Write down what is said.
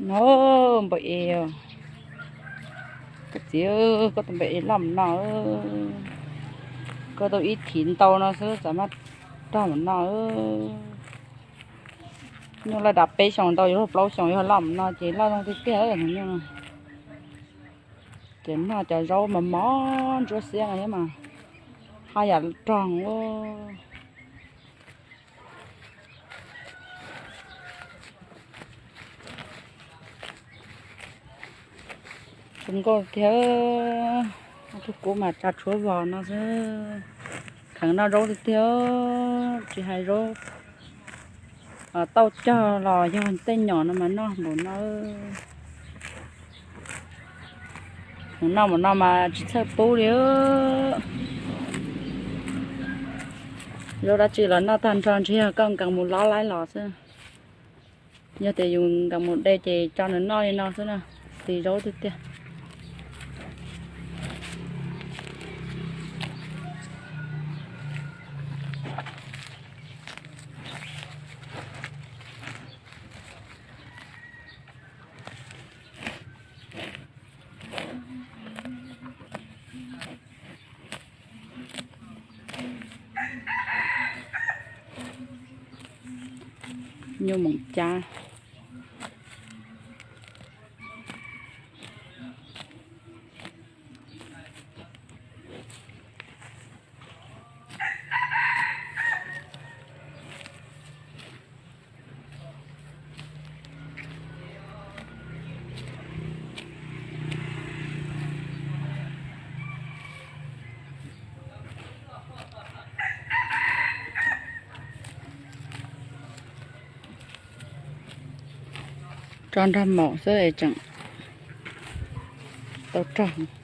No, npawg es, koj txiv, koj tus npawg es loj mus no, koj tau ib thim ntau no xwb txawm maj rog mus no. Nyuj laj dav peb xyoos ntau, yuav luag plaub xyoos yuav loj mus no ces loj zoo tiag tiag nyuj. Ces noj cov zaub mos mos ntsuab xiab no thiab mas haj yam rog ua zoo nkauj tiag. Tus kub mas tsa tshuab vog no xwb. Kheev noj zaub tiag tiag, tsis hais zaub tauj cog los yog tej nyom no mas noj npaum no. Mus noj mus no mas tsis txhawj pub li. Zaub dab tsi los noj tag nrho, ntshe yog koj nkees mus lob laib los xwb. Yog tias yus nkees mus de ces tso nws noj li no xwb na. Tis zaub tiag tiag. Nyuj moom cab. Tso nrog maum xwb es tseem tau rog.